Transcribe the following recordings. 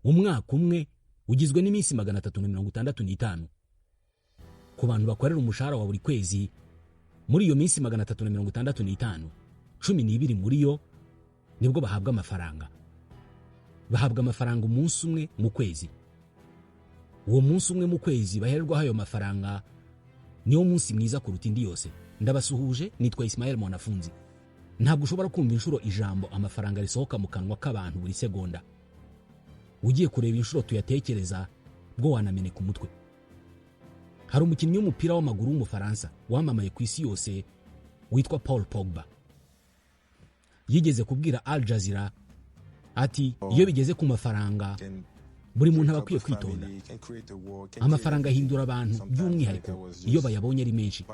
Umwaka umwe ugizwe n'iminsi 365. Ku bantu bakorera umushahara wa buri kwezi, muri iyo minsi 365, 12 muri yo nibwo bahabwa amafaranga. Bahabwa amafaranga umunsi umwe mu kwezi. Uwo munsi umwe mu kwezi bahererwaho ayo mafaranga niwo munsi mwiza kuruta indi yose. Ndabasuhuje, nitwa Ismael Mwanafunzi. Ntabwo ushobora kumva inshuro ijambo amafaranga risohoka mu kanwa k'abantu buri segonda. Ugiye kureba inshuro tuyatekereza bwo wanameneka umutwe. Hari umukinnyi w'umupira w'amaguru w'Umufaransa wamamaye ku isi yose witwa Paul Pogba. Yigeze kubwira Al Jazeera ati: "Iyo bigeze ku mafaranga, buri muntu aba akwiye kwitonda. Amafaranga ahindura abantu, by'umwihariko iyo bayabonye ari menshi.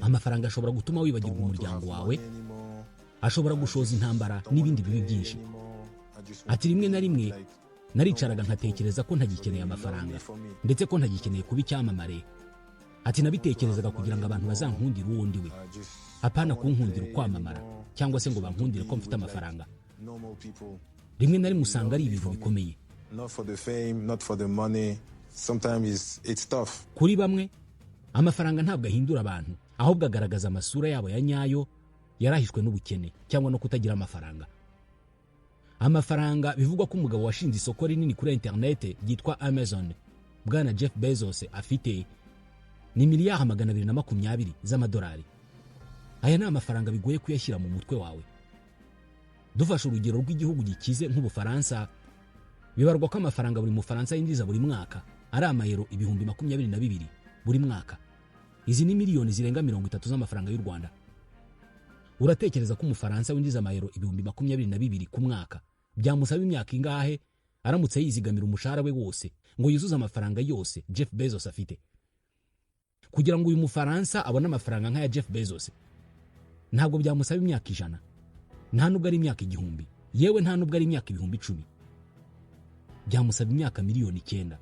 Amafaranga ashobora gutuma wibagirwa umuryango wawe, ashobora gushoza intambara n'ibindi bibi byinshi." Ati: "Rimwe na rimwe naricaraga nkatekereza ko ntagikeneye amafaranga, ndetse ko ntagikeneye kuba icyamamare." Ati: "Nabitekerezaga kugira ngo abantu bazankundire uwo ndi we, apana kunkundira ukwamamara cyangwa se ngo bankundire ko mfite amafaranga. Rimwe na rimwe usanga ari ibintu bikomeye." Not for the fame, not for the money. Sometimes it's tough. Kuri bamwe, amafaranga ntabwo ahindura abantu, ahubwo agaragaza amasura yabo ya nyayo yarahishwe n'ubukene cyangwa no kutagira amafaranga. Amafaranga bivugwa ko umugabo washinze isoko rinini kuri interinete ryitwa Amazon, bwana Jeff Bezos, afite ni miliyari 220 z'amadolari. Aya ni amafaranga bigoye kuyashyira mu mutwe wawe. Dufashe urugero rw'igihugu gikize nk'Ubufaransa, bibarwa ko amafaranga buri Mufaransa yinjiza buri mwaka ari amayero 22,000 buri mwaka. Izi ni miliyoni zirenga 30 z'amafaranga y'u Rwanda. Uratekereza ko Umufaransa winjiza amayero 22,000 ku mwaka byamusaba imyaka ingahe aramutse yizigamira umushahara we wose ngo yuzuze amafaranga yose Jeff Bezos afite? Kugira ngo uyu Mufaransa abone amafaranga nk'aya Jeff Bezos, ntabwo byamusaba imyaka 100, nta nubwo ari imyaka 1000, yewe nta nubwo ari imyaka 10,000. Byamusaba imyaka miliyoni 9.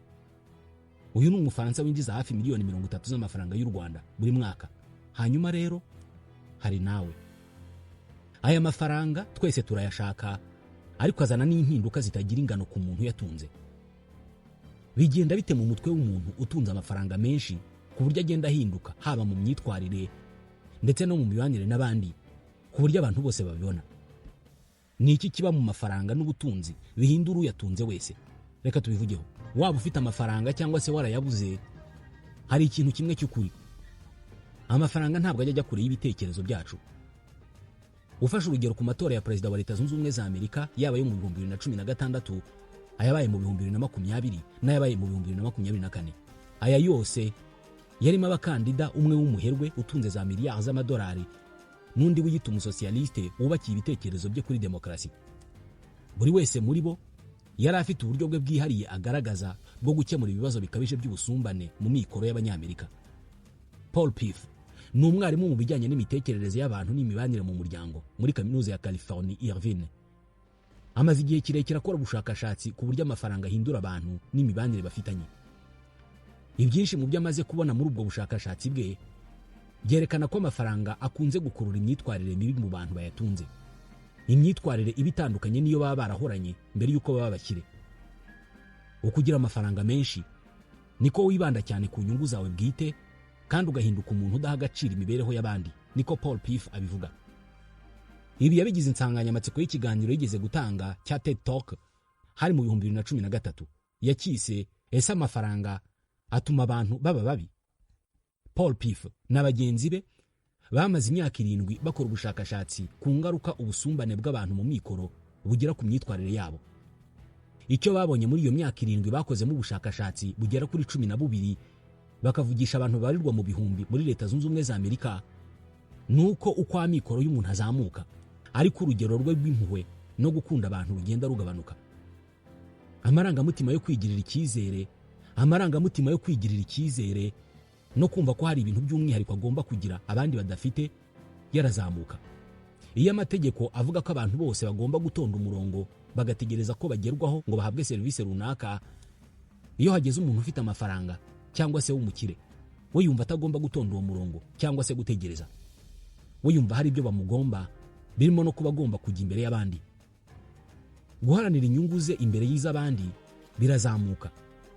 Uyu ni Umufaransa winjiza hafi miliyoni 30 z'amafaranga y'u Rwanda buri mwaka. Hanyuma rero hari nawe. Aya mafaranga twese turayashaka, ariko azana n'impinduka zitagira ingano ku muntu uyatunze. Bigenda bite mu mutwe w'umuntu utunze amafaranga menshi ku buryo agenda ahinduka, haba mu myitwarire ndetse no mu mibanire n'abandi, ku buryo abantu bose babibona? Ni iki kiba mu mafaranga n'ubutunzi bihindura uyatunze wese? Reka tubivugeho. Waba ufite amafaranga cyangwa se warayabuze, hari ikintu kimwe cy'ukuri: amafaranga ntabwo ajya ajya kure y'ibitekerezo byacu. Ufashe urugero ku matora ya perezida wa Leta Zunze Ubumwe za Amerika, yaba ayo mu 2016, ayabaye mu 2020 n'ayabaye mu 2024, aya yose yarimo abakandida, umwe w'umuherwe utunze za miliyari z'amadolari n'undi wiyita umusosiyaliste wubakiye ibitekerezo bye kuri demokarasi. Buri wese muri bo yari afite uburyo bwe bwihariye agaragaza bwo gukemura ibibazo bikabije by'ubusumbane mu mikoro y'Abanyamerika. Paul Piff ni umwarimu mu bijyanye n'imitekerereze y'abantu n'imibanire mu muryango muri Kaminuza ya California Irvine. Amaze igihe kirekire akora ubushakashatsi ku buryo amafaranga ahindura abantu n'imibanire bafitanye. Ibyinshi mu byo amaze kubona muri ubwo bushakashatsi bwe byerekana ko amafaranga akunze gukurura imyitwarire mibi mu bantu bayatunze, imyitwarire iba itandukanye n'iyo baba barahoranye mbere y'uko baba bakire. Uko ugira amafaranga menshi, niko wibanda cyane ku nyungu zawe bwite kandi ugahinduka umuntu udaha agaciro imibereho y'abandi, niko Paul Piff abivuga. Ibi yabigize insanganyamatsiko y'ikiganiro yigeze gutanga cya TED Talk, hari mu 2013. Yacyise "Ese amafaranga atuma abantu baba babi?" Paul Piff na bagenzi be bamaze imyaka 7 bakora ubushakashatsi ku ngaruka ubusumbane bw'abantu mu mikoro bugira ku myitwarire yabo. Icyo babonye muri iyo myaka 7 bakozemo ubushakashatsi bugera kuri 12, bakavugisha abantu babarirwa mu bihumbi muri Leta Zunze Ubumwe za Amerika, ni uko uko amikoro y'umuntu azamuka, ariko urugero rwe rw'impuhwe no gukunda abantu rugenda rugabanuka. Amarangamutima yo kwigirira icyizere no kumva ko hari ibintu by'umwihariko agomba kugira abandi badafite yarazamuka. Iyo amategeko avuga ko abantu bose bagomba gutonda umurongo bagategereza ko bagerwaho ngo bahabwe serivisi runaka, iyo hageze umuntu ufite amafaranga cyangwa se w'umukire, we yumva atagomba gutonda uwo murongo cyangwa se gutegereza. We yumva hari ibyo bamugomba, birimo no kuba agomba kujya imbere y'abandi. Guharanira inyungu ze imbere y'iz'abandi birazamuka.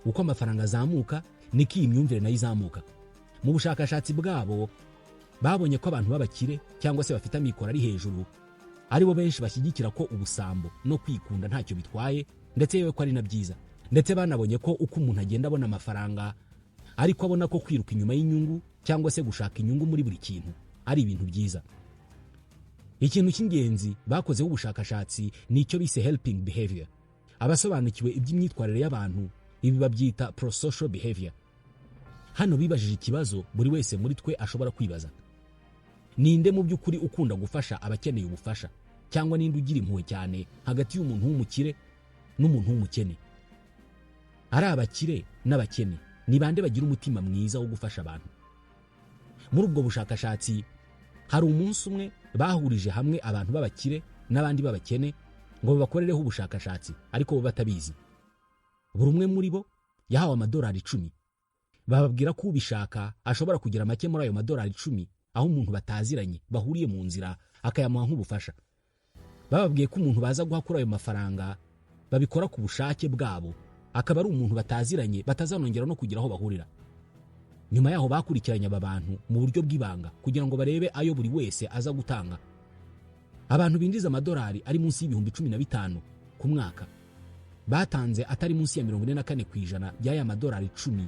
Uko amafaranga azamuka niko iyi myumvire nayo izamuka. Mu bushakashatsi bwabo babonye ko abantu b'abakire cyangwa se bafite amikoro ari hejuru aribo benshi bashyigikira ko ubusambo no kwikunda ntacyo bitwaye, ndetse yewe ko ari na byiza. Ndetse banabonye ko uko umuntu agenda abona amafaranga ariko abona ko kwiruka inyuma y'inyungu cyangwa se gushaka inyungu muri buri kintu ari ibintu byiza. Ikintu cy'ingenzi bakozeho ubushakashatsi ni icyo bise helping behavior. Abasobanukiwe iby'imyitwarire y'abantu ibi babyita prosocial behavior. Hano bibajije ikibazo buri wese muri twe ashobora kwibaza: ninde mu by'ukuri ukunda gufasha abakeneye ubufasha, cyangwa ninde ugira impuhwe cyane hagati y'umuntu w'umukire n'umuntu w'umukene? Ari abakire n'abakene, ni bande bagira umutima mwiza wo gufasha abantu? Muri ubwo bushakashatsi hari umunsi umwe bahurije hamwe abantu b'abakire n'abandi b'abakene ngo babakorereho ubushakashatsi, ariko bo batabizi. Buri umwe muri bo yahawe $10. Bababwira ko ubishaka ashobora kugira make muri ayo $10 aho umuntu bataziranye bahuriye mu nzira akayamuha nk'ubufasha. Bababwiye ko umuntu baza guha kuri ayo mafaranga babikora ku bushake bwabo, akaba ari umuntu bataziranye batazanongera no kugira aho bahurira. Nyuma yaho bakurikiranye aba bantu mu buryo bw'ibanga kugira ngo barebe ayo buri wese aza gutanga. Abantu binjiza amadolari ari munsi y'15,000 ku mwaka batanze atari munsi ya 44% by'aya $10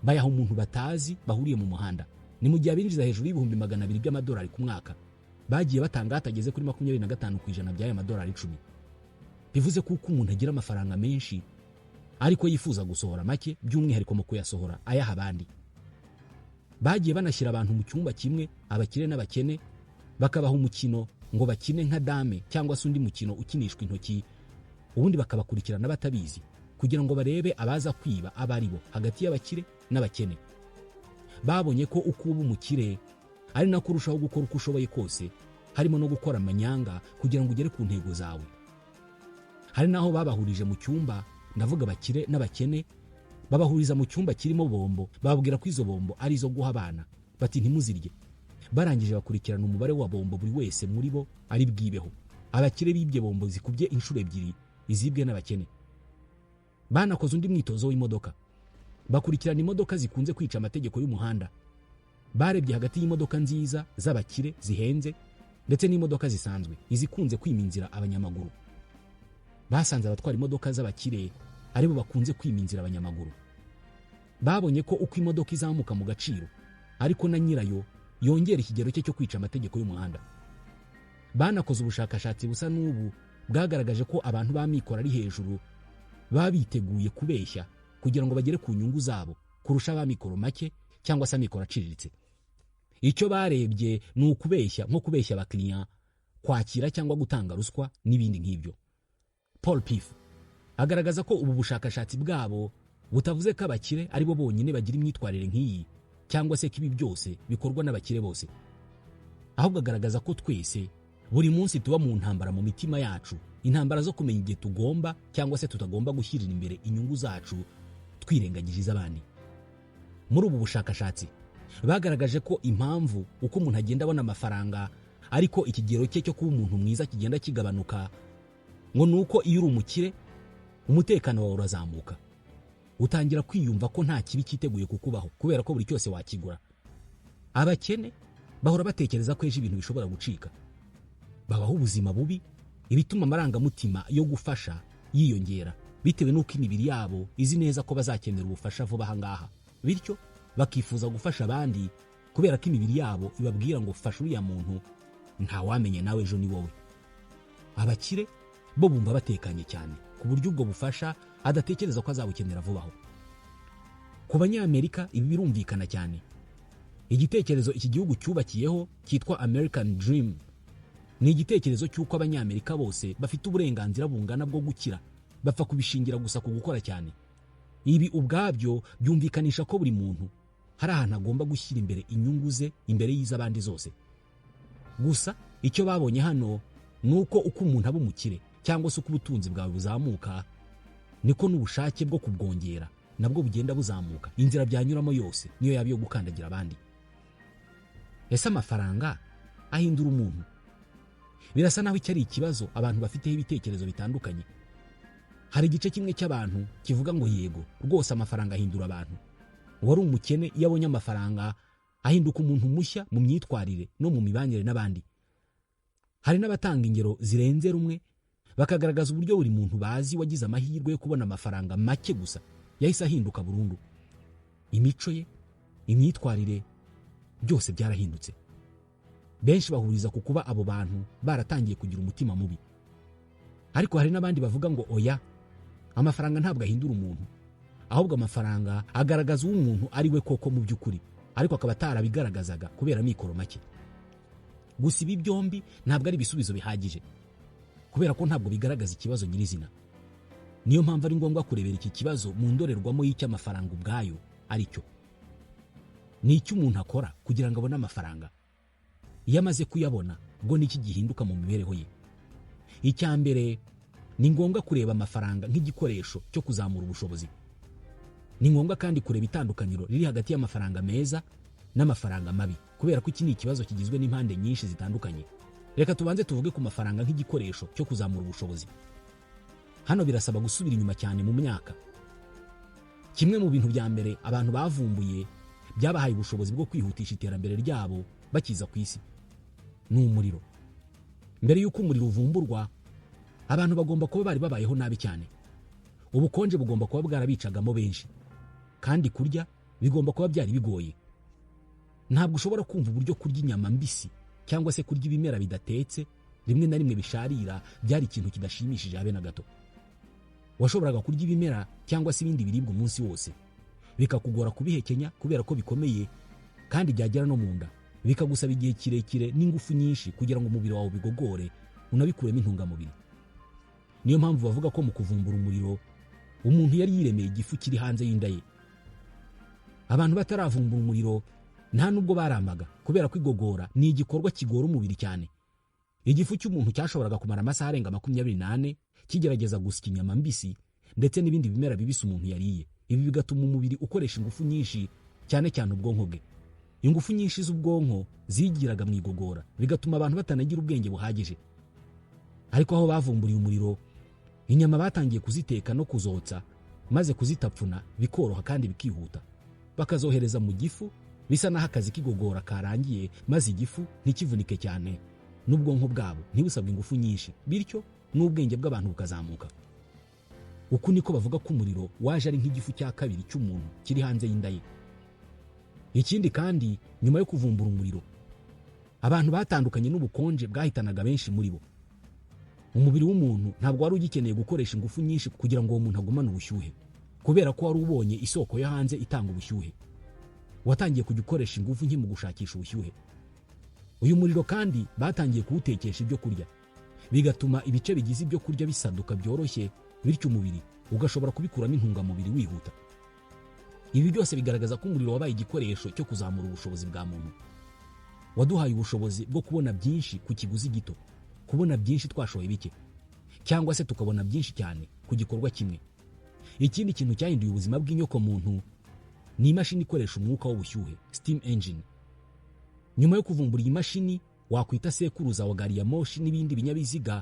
bayaha umuntu batazi bahuriye mu muhanda. Ni mu gihe abinjiza hejuru y'200,000 by'amadolari ku mwaka bagiye batanga hatageze kuri 25% by'aya $10. Bivuze ko uko umuntu agira amafaranga menshi ariko yifuza gusohora make, by'umwihariko mu kuyasohora ayaha abandi. Bagiye banashyira abantu mu cyumba kimwe, abakire n'abakene, bakabaha umukino ngo bakine nka dame cyangwa se undi mukino ukinishwa intoki, ubundi bakabakurikirana batabizi kugira ngo barebe abaza kwiba abo ari bo hagati y'abakire n'abakene. Babonye ko uko uba umukire ari nako urushaho gukora uko ushoboye kose, harimo no gukora amanyanga kugira ngo ugere ku ntego zawe. Hari n'aho babahurije mu cyumba, ndavuga abakire n'abakene, babahuriza mu cyumba kirimo bombo, bababwira ko izo bombo ari izo guha abana, bati ntimuzirye. Barangije bakurikirana umubare wa bombo buri wese muri bo ari bwibeho. Abakire bibye bombo zikubye inshuro 2 izibwe n'abakene. Banakoze undi mwitozo w'imodoka, bakurikirana imodoka zikunze kwica amategeko y'umuhanda. Barebye hagati y'imodoka nziza z'abakire zihenze ndetse n'imodoka zisanzwe izikunze kwima inzira abanyamaguru. Basanze abatwara imodoka z'abakire aribo bakunze kwima inzira abanyamaguru. Babonye ko uko imodoka izamuka mu gaciro ariko na nyirayo yongera ikigero cye cyo kwica amategeko y'umuhanda. Banakoze ubushakashatsi busa n'ubu bwagaragaje ko abantu b'amikoro ari hejuru baba biteguye kubeshya kugira ngo bagere ku nyungu zabo kurusha ab'amikoro make cyangwa se amikoro aciriritse. Icyo barebye ni ukubeshya, nko kubeshya abakiriya, kwakira cyangwa gutanga ruswa n'ibindi nk'ibyo. Paul Piff agaragaza ko ubu bushakashatsi bwabo butavuze ko abakire ari bo bonyine bagira imyitwarire nk'iyi, cyangwa se ko ibi byose bikorwa n'abakire bose. Ahubwo agaragaza ko twese buri munsi tuba mu ntambara mu mitima yacu, intambara zo kumenya igihe tugomba cyangwa se tutagomba gushyirira imbere inyungu zacu twirengagije iz'abandi. Muri ubu bushakashatsi bagaragaje ko impamvu uko umuntu agenda abona amafaranga ariko ikigero cye cyo kuba umuntu mwiza kigenda kigabanuka, ngo ni uko iyo uri umukire umutekano wawe urazamuka, utangira kwiyumva ko nta kibi cyiteguye kukubaho kubera ko buri cyose wakigura. Abakene bahora batekereza ko ejo ibintu bishobora gucika, babaho ubuzima bubi, ibituma amarangamutima yo gufasha yiyongera bitewe n'uko imibiri yabo izi neza ko bazakenera ubufasha vuba aha ngaha, bityo bakifuza gufasha abandi kubera ko imibiri yabo ibabwira ngo fasha uriya muntu, ntawamenye nawe ejo ni wowe. Abakire bo bumva batekanye cyane ku buryo ubwo bufasha adatekereza ko azabukenera vuba aho. Ku Banyamerika ibi birumvikana cyane. Igitekerezo iki gihugu cyubakiyeho cyitwa American Dream ni igitekerezo cy'uko Abanyamerika bose bafite uburenganzira bungana bwo gukira, bapfa kubishingira gusa ku gukora cyane. Ibi ubwabyo byumvikanisha ko buri muntu hari ahantu agomba gushyira imbere inyungu ze imbere y'iz'abandi zose. Gusa icyo babonye hano ni uko uko umuntu aba umukire cyangwa se uko ubutunzi bwawe buzamuka, niko n'ubushake bwo kubwongera nabwo bugenda buzamuka. Inzira byanyuramo yose niyo yaba iyo gukandagira abandi. Ese amafaranga ahindura umuntu? Birasa naho icyo ari ikibazo abantu bafiteho ibitekerezo bitandukanye. Hari igice kimwe cy'abantu kivuga ngo yego rwose, amafaranga ahindura abantu. Uwari umukene iyo abonye amafaranga ahinduka umuntu mushya mu myitwarire no mu mibanire n'abandi. Hari n'abatanga ingero zirenze rumwe, bakagaragaza uburyo buri muntu bazi wagize amahirwe yo kubona amafaranga make gusa yahise ahinduka burundu. Imico ye, imyitwarire, byose byarahindutse. Benshi bahuriza ku kuba abo bantu baratangiye kugira umutima mubi. Ariko hari n'abandi bavuga ngo oya, amafaranga ntabwo ahindura umuntu, ahubwo amafaranga agaragaza uwo umuntu ari we koko mu by'ukuri, ariko akaba atarabigaragazaga kubera amikoro make. Gusa ibi byombi ntabwo ari ibisubizo bihagije, kubera ko ntabwo bigaragaza ikibazo nyirizina. Niyo mpamvu ari ngombwa kurebera iki kibazo mu ndorerwamo y'icyo amafaranga ubwayo ari cyo. Ni icyo umuntu akora kugira ngo abone amafaranga. Iyo amaze kuyabona, ubwo ni iki gihinduka mu mibereho ye? Icya mbere, ni ngombwa kureba amafaranga nk'igikoresho cyo kuzamura ubushobozi. Ni ngombwa kandi kureba itandukaniro riri hagati y'amafaranga meza n'amafaranga mabi, kubera ko iki ni ikibazo kigizwe n'impande nyinshi zitandukanye. Reka tubanze tuvuge ku mafaranga nk'igikoresho cyo kuzamura ubushobozi. Hano birasaba gusubira inyuma cyane mu myaka. Kimwe mu bintu bya mbere abantu bavumbuye byabahaye ubushobozi bwo kwihutisha iterambere ryabo bakiza ku isi ni umuriro. Mbere y'uko umuriro uvumburwa, abantu bagomba kuba bari babayeho nabi cyane. Ubukonje bugomba kuba bwarabicagamo benshi, kandi kurya bigomba kuba byari bigoye. Ntabwo ushobora kumva uburyo kurya inyama mbisi cyangwa se kurya ibimera bidatetse, rimwe na rimwe bisharira, byari ikintu kidashimishije habe na gato. Washoboraga kurya ibimera cyangwa se ibindi biribwa umunsi wose, bikakugora kubihekenya kubera ko bikomeye, kandi byagera no mu nda bikagusaba igihe kirekire n'ingufu nyinshi kugira ngo umubiri wawe ubigogore, unabikuremo intungamubiri. Niyo mpamvu bavuga ko mu kuvumbura umuriro umuntu yari yiremeye igifu kiri hanze y'inda ye. Abantu bataravumbura umuriro nta nubwo baramaga, kubera ko igogora ni igikorwa kigora umubiri cyane. Igifu cy'umuntu cyashoboraga kumara amasaha arenga 24 kigerageza gusya inyama mbisi ndetse n'ibindi bimera bibisi umuntu yariye. Ibi bigatuma umubiri ukoresha ingufu nyinshi, cyane cyane ubwonko bwe. Ingufu nyinshi z'ubwonko zigiraga mu igogora, bigatuma abantu batanagira ubwenge buhagije. Ariko aho bavumburiye umuriro, inyama batangiye kuziteka no kuzotsa, maze kuzitapfuna bikoroha kandi bikihuta, bakazohereza mu gifu bisa n'aho akazi k'igogora karangiye, maze igifu ntikivunike cyane n'ubwonko bwabo ntibusabwe ingufu nyinshi, bityo n'ubwenge bw'abantu bukazamuka. Uku niko bavuga ko umuriro waje ari nk'igifu cya kabiri cy'umuntu kiri hanze y'inda ye. Ikindi kandi, nyuma yo kuvumbura umuriro, abantu batandukanye n'ubukonje bwahitanaga benshi muri bo. Umubiri w'umuntu ntabwo wari ugikeneye gukoresha ingufu nyinshi kugira ngo uwo muntu agumane ubushyuhe, kubera ko wari ubonye isoko yo hanze itanga ubushyuhe. Watangiye kujya ukoresha ingufu nke mu gushakisha ubushyuhe. Uyu muriro kandi batangiye kuwutekesha ibyo kurya, bigatuma ibice bigize ibyo kurya bisaduka byoroshye, bityo umubiri ugashobora kubikuramo intungamubiri wihuta. Ibi byose bigaragaza ko umuriro wabaye igikoresho cyo kuzamura ubushobozi bwa muntu. Waduhaye ubushobozi bwo kubona byinshi ku kiguzi gito, kubona byinshi twashoye bike, cyangwa se tukabona byinshi cyane ku gikorwa kimwe. Ikindi kintu cyahinduye ubuzima bw'inyokomuntu ni imashini ikoresha umwuka w'ubushyuhe, steam engine. Nyuma yo kuvumbura iyi mashini wakwita sekuruza wa gari ya moshi n'ibindi binyabiziga,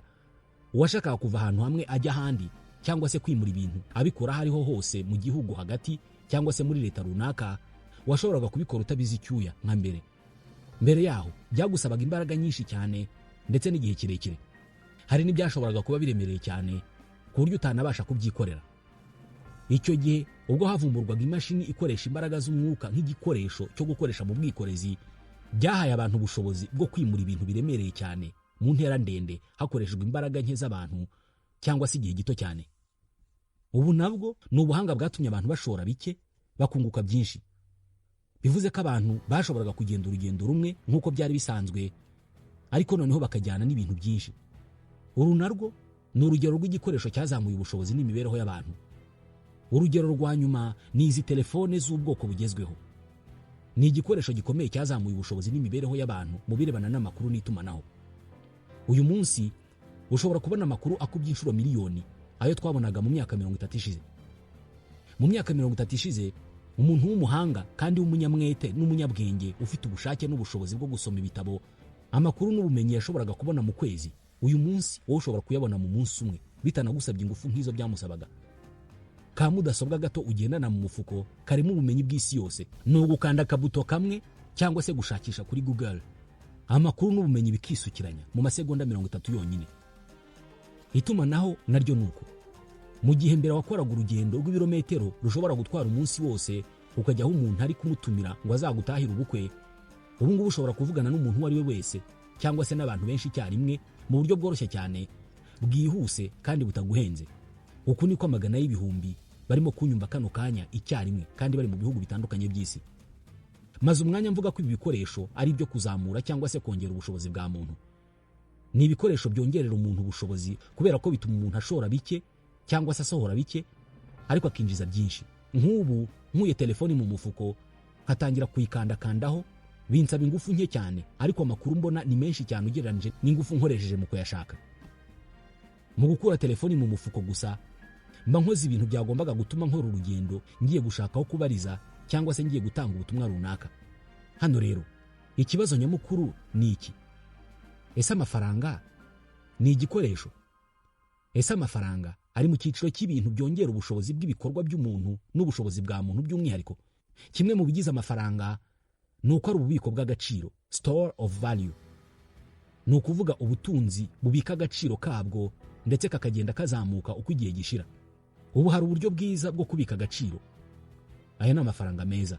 uwashakaga kuva ahantu hamwe ajya ahandi cyangwa se kwimura ibintu abikura aho ariho hose mu gihugu hagati cyangwa se muri leta runaka, washoboraga kubikora utabize icyuya nka mbere. Mbere yaho byagusabaga imbaraga nyinshi cyane ndetse n'igihe kirekire. Hari n'ibyashoboraga kuba biremereye cyane ku buryo utanabasha kubyikorera. Icyo gihe ubwo havumburwaga imashini ikoresha imbaraga z'umwuka nk'igikoresho cyo gukoresha mu bwikorezi, byahaye abantu ubushobozi bwo kwimura ibintu biremereye cyane mu ntera ndende hakoreshejwe imbaraga nke z'abantu cyangwa se igihe gito cyane. Ubu nabwo ni ubuhanga bwatumye abantu bashora bike bakunguka byinshi. Bivuze ko abantu bashoboraga kugenda urugendo rumwe nk'uko byari bisanzwe, ariko noneho bakajyana n'ibintu byinshi. Uru narwo ni urugero rw'igikoresho cyazamuye ubushobozi n'imibereho y'abantu. Urugero rwa nyuma ni izi telefone z'ubwoko bugezweho. Ni igikoresho gikomeye cyazamuye ubushobozi n'imibereho y'abantu mu birebana n'amakuru n'itumanaho. Uyu munsi ushobora kubona amakuru akubye inshuro miliyoni ayo twabonaga mu myaka 30 ishize. Mu myaka 30 ishize, umuntu w'umuhanga kandi w'umunyamwete n'umunyabwenge ufite ubushake n'ubushobozi bwo gusoma ibitabo, amakuru n'ubumenyi yashoboraga kubona mu kwezi, Uyu munsi wowe ushobora kuyabona mu munsi umwe bitanagusabye ingufu nk'izo byamusabaga. Ka mudasobwa gato ugendana mu mufuko karimo ubumenyi bw'isi yose, ni ugukanda akabuto kamwe cyangwa se gushakisha kuri Google, amakuru n'ubumenyi bikisukiranya mu masegonda 30 yonyine. Itumanaho naryo ni uko. Mu gihe mbere wakoraga urugendo rw'ibirometero rushobora gutwara umunsi wose ukajya aho umuntu ari kumutumira ngo azagutahire ubukwe, ubu ngubu ushobora kuvugana n'umuntu uwo ari we wese cyangwa se n'abantu benshi icyarimwe mu buryo bworoshye cyane, bwihuse kandi butaguhenze. Uku niko amagana y'ibihumbi barimo kunyumva kano kanya icyarimwe kandi bari mu bihugu bitandukanye by'isi. Maze umwanya mvuga ko ibi bikoresho ari ibyo kuzamura cyangwa se kongera ubushobozi bwa muntu. Ni ibikoresho byongerera umuntu ubushobozi kubera ko bituma umuntu ashora bike cyangwa se asohora bike ariko akinjiza byinshi. Nk'ubu nkuye telefoni mu mufuko nkatangira kuyikandakandaho, binsaba ingufu nke cyane, ariko amakuru mbona ni menshi cyane ugereranyije n'ingufu nkoresheje mu kuyashaka. Mu gukura telefoni mu mufuko gusa mba nkoze ibintu byagombaga gutuma nkora urugendo ngiye gushaka aho kubariza cyangwa se ngiye gutanga ubutumwa runaka. Hano rero ikibazo nyamukuru ni iki: ese amafaranga ni igikoresho? Ese amafaranga ari mu cyiciro cy'ibintu byongera ubushobozi bw'ibikorwa by'umuntu n'ubushobozi bwa muntu by'umwihariko? Kimwe mu bigize amafaranga ni uko ari ububiko bw'agaciro, store of value. Ni ukuvuga ubutunzi bubika agaciro kabwo ndetse kakagenda kazamuka uko igihe gishira. Ubu hari uburyo bwiza bwo kubika agaciro, aya ni amafaranga meza.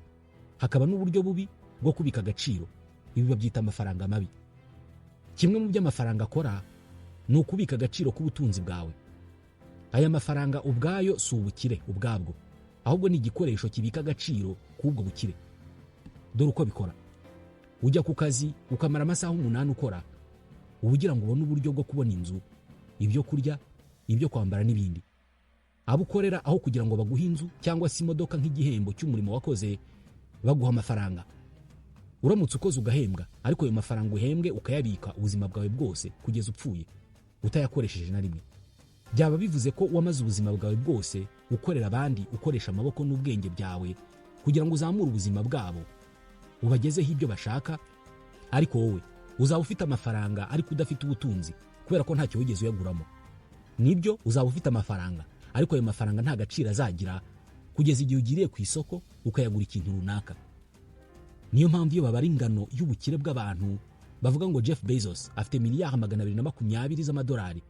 Hakaba n'uburyo bubi bwo kubika agaciro, ibi babyita amafaranga mabi. Kimwe mu byo amafaranga akora ni ukubika agaciro k'ubutunzi bwawe. Aya mafaranga ubwayo si ubukire ubwabwo, ahubwo ni igikoresho kibika agaciro k'ubwo bukire. Dore uko bikora: ujya ku kazi ukamara amasaha 8 ukora, uba ugira ngo ubone uburyo bwo kubona inzu, ibyo kurya, ibyo kwambara n'ibindi. Abo ukorera aho kugira ngo baguhe inzu cyangwa se imodoka nk'igihembo cy'umurimo wakoze, baguha amafaranga. Uramutse ukoze ugahembwa, ariko ayo mafaranga uhembwe ukayabika ubuzima bwawe bwose kugeza upfuye utayakoresheje na rimwe, byaba bivuze ko wamaze ubuzima bwawe bwose ukorera abandi, ukoresha amaboko n'ubwenge byawe kugira ngo uzamure ubuzima bwabo, ubagezeho ibyo bashaka. Ariko wowe uzaba ufite amafaranga ariko udafite ubutunzi kubera ko ntacyo wigeze uyaguramo. Nibyo, uzaba ufite amafaranga, ariko ayo mafaranga nta gaciro azagira kugeza igihe ugiriye ku isoko ukayagura ikintu runaka. Niyo mpamvu iyo babara ingano y'ubukire bw'abantu bavuga ngo Jeff Bezos afite miliyari 220 z'amadolari.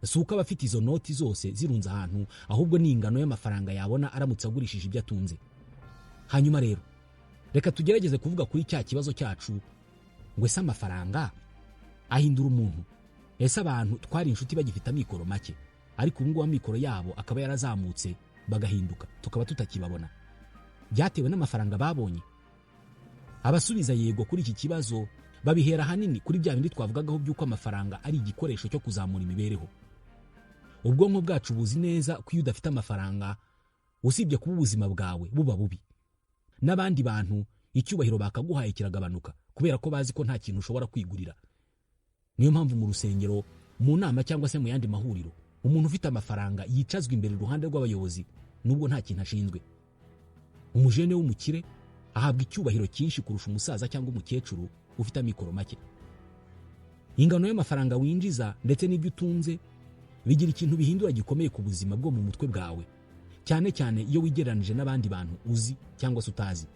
Si uko aba afite izo noti zose zirunze ahantu, ahubwo ni ingano y'amafaranga yabona aramutse agurishije ibyo atunze. Hanyuma rero reka tugerageze kuvuga kuri cya kibazo cyacu ngo ese amafaranga ahindura umuntu? Ese abantu twari inshuti bagifite amikoro make, ariko ubu ngubu amikoro yabo akaba yarazamutse bagahinduka tukaba tutakibabona, byatewe n'amafaranga babonye? Abasubiza yego kuri iki kibazo babihera ahanini kuri bya bindi twavugagaho by'uko amafaranga ari igikoresho cyo kuzamura imibereho. Ubwonko bwacu buzi neza ko iyo udafite amafaranga, usibye kuba ubuzima bwawe buba bubi, n'abandi bantu icyubahiro bakaguhaye kiragabanuka kubera ko bazi ko nta kintu ushobora kwigurira. Niyo mpamvu mu rusengero, mu nama cyangwa se mu yandi mahuriro, umuntu ufite amafaranga yicazwa imbere iruhande rw'abayobozi nubwo nta kintu ashinzwe. Umujene w'umukire ahabwa icyubahiro cyinshi kurusha umusaza cyangwa umukecuru ufite amikoro make. Ingano y'amafaranga winjiza ndetse n'ibyo utunze bigira ikintu bihindura gikomeye ku buzima bwo mu mutwe bwawe, cyane cyane iyo wigereranije n'abandi bantu uzi cyangwa se utazi.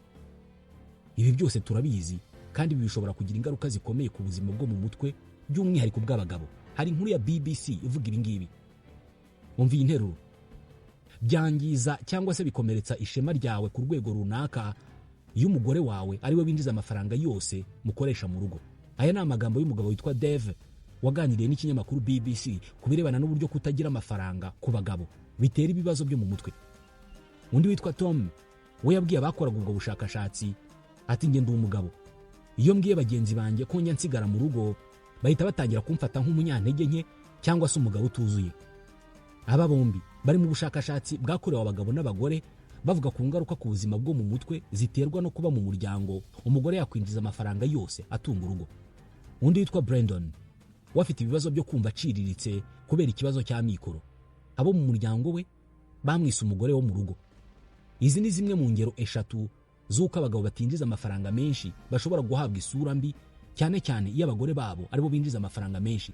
Ibi byose turabizi, kandi ibi bishobora kugira ingaruka zikomeye ku buzima bwo mu mutwe, by'umwihariko bw'abagabo. Hari inkuru ya BBC ivuga ibi ngibi. Umva iyi nteruro: byangiza cyangwa se bikomeretsa ishema ryawe ku rwego runaka iyo umugore wawe ari we winjiza amafaranga yose mukoresha mu rugo. Aya ni amagambo y'umugabo witwa Dave waganiriye n'ikinyamakuru BBC ku birebana n'uburyo kutagira amafaranga ku bagabo bitera ibibazo byo mu mutwe. Undi witwa Tom we yabwiye abakoraga ubwo bushakashatsi ati: njye ndi umugabo, iyo mbwiye bagenzi banjye ko njya nsigara mu rugo bahita batangira kumfata nk'umunyantege nke cyangwa se umugabo utuzuye. Aba bombi bari mu bushakashatsi bwakorewe abagabo n'abagore bavuga ku ngaruka ku buzima bwo mu mutwe ziterwa no kuba mu muryango umugore yakwinjiza amafaranga yose atunga urugo. Undi witwa Brandon we afite ibibazo byo kumva aciriritse kubera ikibazo cy'amikoro. Abo mu muryango we bamwise umugore wo mu rugo. Izi ni zimwe mu ngero 3 z'uko abagabo batinjiza amafaranga menshi bashobora guhabwa isura mbi, cyane cyane iyo abagore babo aribo binjiza amafaranga menshi.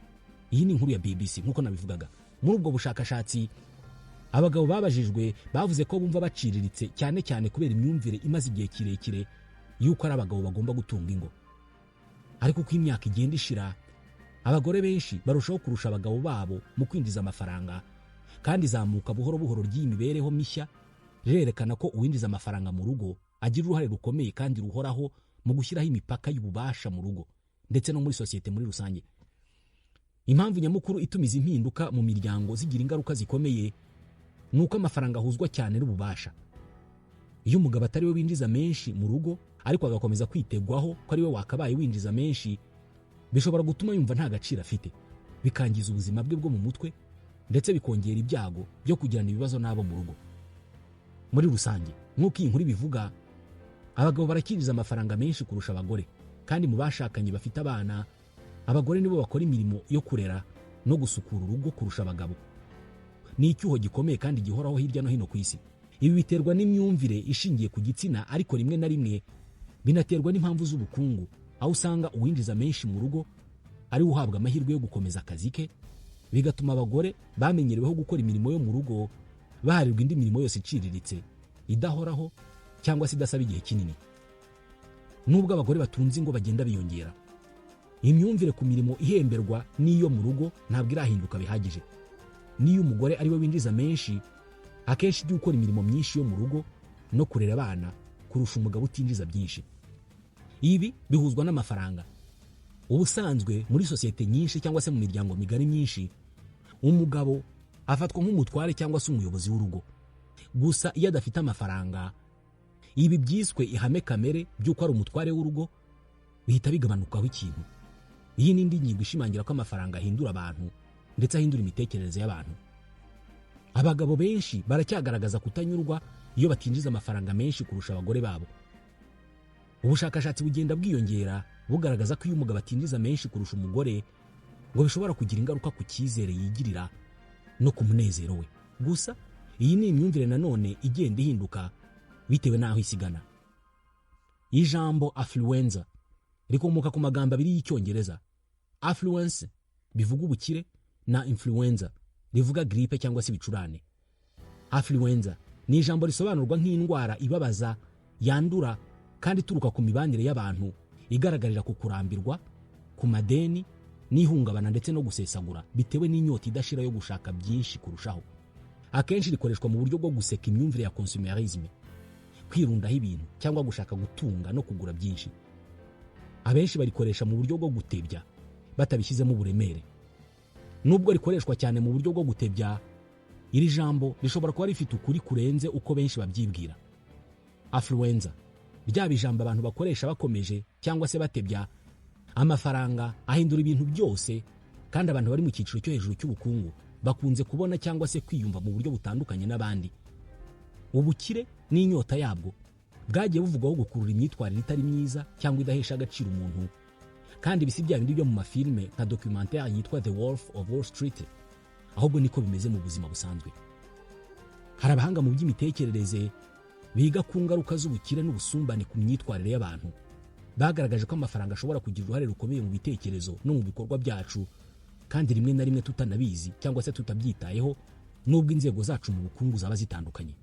Iyi ni inkuru ya BBC. Nk'uko nabivugaga, muri ubwo bushakashatsi abagabo babajijwe bavuze ko bumva baciriritse, cyane cyane kubera imyumvire imaze igihe kirekire y'uko ari abagabo bagomba gutunga ingo. Ariko uko imyaka igenda ishira, abagore benshi barushaho kurusha abagabo babo mu kwinjiza amafaranga, kandi izamuka buhoro buhoro ry'iyi mibereho mishya rirerekana ko uwinjiza amafaranga mu rugo agira uruhare rukomeye kandi ruhoraho mu gushyiraho imipaka y'ububasha mu rugo ndetse no muri sosiyete muri rusange. Impamvu nyamukuru ituma izi mpinduka mu miryango zigira ingaruka zikomeye ni uko amafaranga ahuzwa cyane n'ububasha. Iyo umugabo atari we winjiza menshi mu rugo, ariko agakomeza kwitegwaho ko ari we wakabaye winjiza menshi, bishobora gutuma yumva nta gaciro afite, bikangiza ubuzima bwe bwo mu mutwe, ndetse bikongera ibyago byo kugirana ibibazo n'abo mu rugo muri rusange. Nk'uko iyi nkuru ibivuga, abagabo barakinjiza amafaranga menshi kurusha abagore, kandi mu bashakanye bafite abana, abagore nibo bakora imirimo yo kurera no gusukura urugo kurusha abagabo. Ni icyuho gikomeye kandi gihoraho hirya no hino ku isi. Ibi biterwa n'imyumvire ishingiye ku gitsina, ariko rimwe na rimwe binaterwa n'impamvu z'ubukungu, aho usanga uwinjiza menshi mu rugo ari we uhabwa amahirwe yo gukomeza akazi ke, bigatuma abagore bamenyereweho gukora imirimo yo mu rugo baharirwa indi mirimo yose iciriritse, idahoraho cyangwa se idasaba igihe kinini. Nubwo abagore batunze ingo bagenda biyongera, imyumvire ku mirimo ihemberwa n'iyo mu rugo ntabwo irahinduka bihagije. N'iyo umugore ari we winjiza menshi, akenshi ujya ukora imirimo myinshi yo mu rugo no kurera abana kurusha umugabo utinjiza byinshi. Ibi bihuzwa n'amafaranga. Ubusanzwe muri sosiyete nyinshi cyangwa se mu miryango migari myinshi, umugabo afatwa nk'umutware cyangwa se umuyobozi w'urugo. Gusa iyo adafite amafaranga, ibi byiswe ihame kamere by'uko ari umutware w'urugo bihita bigabanukaho ikintu. Iyi ni indi ngingo ishimangira ko amafaranga ahindura abantu ndetse ahindura imitekerereze y'abantu. Abagabo benshi baracyagaragaza kutanyurwa iyo batinjiza amafaranga menshi kurusha abagore babo. Ubushakashatsi bugenda bwiyongera bugaragaza ko iyo umugabo atinjiza menshi kurusha umugore, ngo bishobora kugira ingaruka ku cyizere yigirira no ku munezero we. Gusa iyi ni imyumvire nanone igenda ihinduka bitewe n'aho isigana. Ijambo affluenza rikomoka ku magambo abiri y'Icyongereza, affluence bivuga ubukire na influenza rivuga grippe cyangwa se ibicurane. Affluenza ni ijambo risobanurwa nk'indwara ibabaza, yandura kandi ituruka ku mibanire y'abantu, igaragarira ku kurambirwa, ku madeni n'ihungabana ndetse no gusesagura bitewe n'inyota idashira yo gushaka byinshi kurushaho. Akenshi rikoreshwa mu buryo bwo guseka imyumvire ya consumerisme, kwirundaho ibintu cyangwa gushaka gutunga no kugura byinshi. Abenshi barikoresha mu buryo bwo gutebya batabishyizemo uburemere. Nubwo rikoreshwa cyane mu buryo bwo gutebya, iri jambo rishobora kuba rifite ukuri kurenze uko benshi babyibwira. Affluenza, ryaba ijambo abantu bakoresha bakomeje cyangwa se batebya, amafaranga ahindura ibintu byose, kandi abantu bari mu cyiciro cyo hejuru cy'ubukungu bakunze kubona cyangwa se kwiyumva mu buryo butandukanye n'abandi. Ubukire n'inyota yabwo bwagiye buvugwaho gukurura imyitwarire itari myiza cyangwa idahesha agaciro umuntu, kandi ibi si bya bindi byo mu mafilime nka documentaire yitwa The Wolf of Wall Street, ahubwo niko bimeze mu buzima busanzwe. Hari abahanga mu by'imitekerereze biga ku ngaruka z'ubukire n'ubusumbane ku myitwarire y'abantu bagaragaje ko amafaranga ashobora kugira uruhare rukomeye mu bitekerezo no mu bikorwa byacu, kandi rimwe na rimwe tutanabizi cyangwa se tutabyitayeho, nubwo inzego zacu mu bukungu zaba zitandukanye.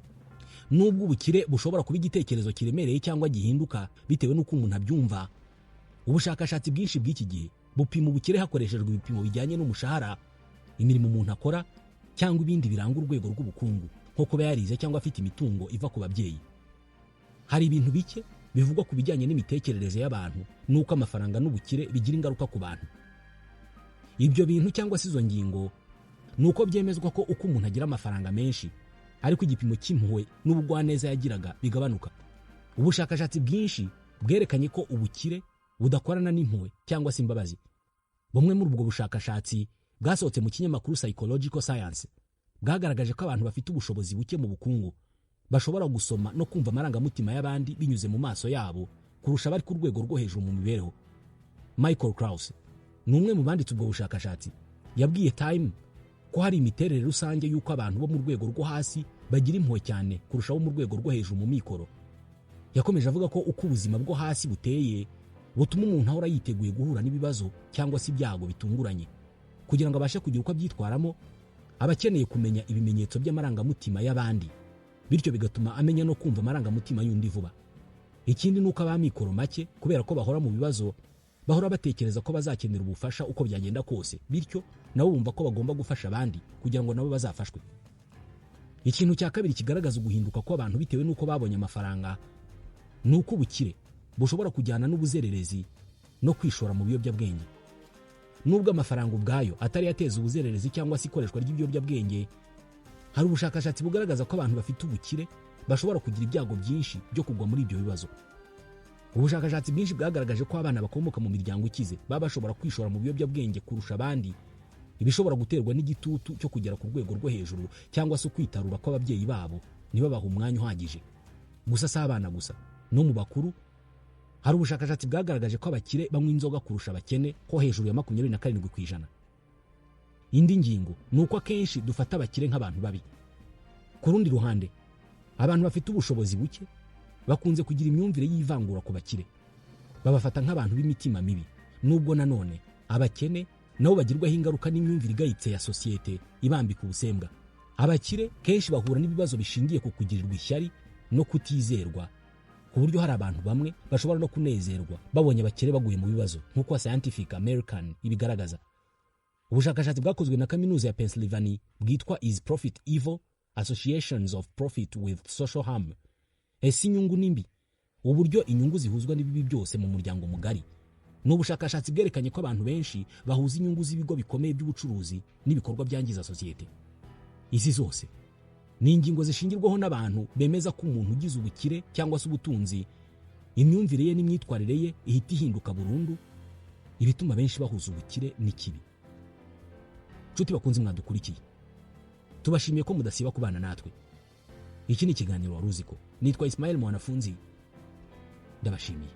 Nubwo ubukire bushobora kuba igitekerezo kiremereye cyangwa gihinduka bitewe n'uko umuntu abyumva, ubushakashatsi bwinshi bw'iki gihe bupima ubukire hakoreshejwe ibipimo bijyanye n'umushahara, imirimo umuntu akora cyangwa ibindi biranga urwego rw'ubukungu, nko kuba yarize cyangwa afite imitungo iva ku babyeyi. Hari ibintu bike bivugwa ku bijyanye n'imitekerereze y'abantu n'uko amafaranga n'ubukire bigira ingaruka ku bantu. Ibyo bintu cyangwa se izo ngingo ni uko byemezwa ko uko umuntu agira amafaranga menshi, ariko igipimo cy'impuhwe n'ubugwaneza yagiraga bigabanuka. Ubushakashatsi bwinshi bwerekanye ko ubukire budakorana n'impuhwe cyangwa se imbabazi. Bumwe muri ubwo bushakashatsi bwasohotse mu kinyamakuru Psychological Science bwagaragaje ko abantu bafite ubushobozi buke mu bukungu bashobora gusoma no kumva amarangamutima y'abandi binyuze mu maso yabo kurusha abari ku rwego rwo hejuru mu mibereho. Michael Krauss ni umwe mu banditse ubwo bushakashatsi, yabwiye Time ko hari imiterere rusange y'uko abantu bo mu rwego rwo hasi bagira impuhwe cyane kurusha abo mu rwego rwo hejuru mu mikoro. Yakomeje avuga ko uko ubuzima bwo hasi buteye butuma umuntu ahora yiteguye guhura n'ibibazo cyangwa se ibyago bitunguranye. Kugira ngo abashe kugira uko abyitwaramo, aba akeneye kumenya ibimenyetso by'amarangamutima y'abandi, bityo bigatuma amenya no kumva amarangamutima y'undi vuba. Ikindi ni uko ab'amikoro make, kubera ko bahora mu bibazo, bahora batekereza ko bazakenera ubufasha uko byagenda kose, bityo nabo bumva ko bagomba gufasha abandi kugira ngo nabo bazafashwe. Ikintu cya kabiri kigaragaza uguhinduka kw'abantu bitewe n'uko babonye amafaranga ni uko ubukire bushobora kujyana n'ubuzererezi no kwishora mu biyobyabwenge. Nubwo amafaranga ubwayo atari yateza ubuzererezi cyangwa se ikoreshwa ry'ibiyobyabwenge, hari ubushakashatsi bugaragaza ko abantu bafite ubukire bashobora kugira ibyago byinshi byo kugwa muri ibyo bibazo. Ubushakashatsi bwinshi bwagaragaje ko abana bakomoka mu miryango ikize baba bashobora kwishora mu biyobyabwenge kurusha abandi, ibishobora guterwa n'igitutu cyo kugera ku rwego rwo hejuru cyangwa se kwitarura kw'ababyeyi babo ntibabahe umwanya uhagije. Gusa si abana gusa, no mu bakuru hari ubushakashatsi bwagaragaje ko abakire banywa inzoga kurusha abakene ko hejuru ya 27%. Indi ngingo ni uko akenshi dufata abakire nk'abantu babi. Ku rundi ruhande, abantu bafite ubushobozi buke bakunze kugira imyumvire y'ivangura ku bakire, babafata nk'abantu b'imitima mibi, nubwo nanone abakene nabo bagirwaho ingaruka n'imyumvire igayitse ya sosiyete ibambika ubusembwa. Abakire kenshi bahura n'ibibazo bishingiye ku kugirirwa ishyari no kutizerwa, ku buryo hari abantu bamwe bashobora no kunezerwa babonye abakire baguye mu bibazo, nk'uko Scientific American ibigaragaza. Ubushakashatsi bwakozwe na Kaminuza ya Pennsylvania bwitwa "Is Profit Evil? Associations of Profit with Social Harm", ese inyungu ni mbi, uburyo inyungu zihuzwa n'ibibi byose mu muryango mugari, ni ubushakashatsi bwerekanye ko abantu benshi bahuza inyungu z'ibigo bikomeye by'ubucuruzi n'ibikorwa byangiza sosiyete. Izi zose ni ingingo zishingirwaho n'abantu bemeza ko umuntu ugize ubukire cyangwa se ubutunzi, imyumvire ye n'imyitwarire ye ihita ihinduka burundu, ibituma benshi bahuza ubukire n'ikibi. Nshuti bakunze mwadukurikiye, tubashimiye ko mudasiba kubana natwe. Iki ni ikiganiro Wari Uzi Ko. Nitwa Ismael Mwanafunzi, ndabashimiye.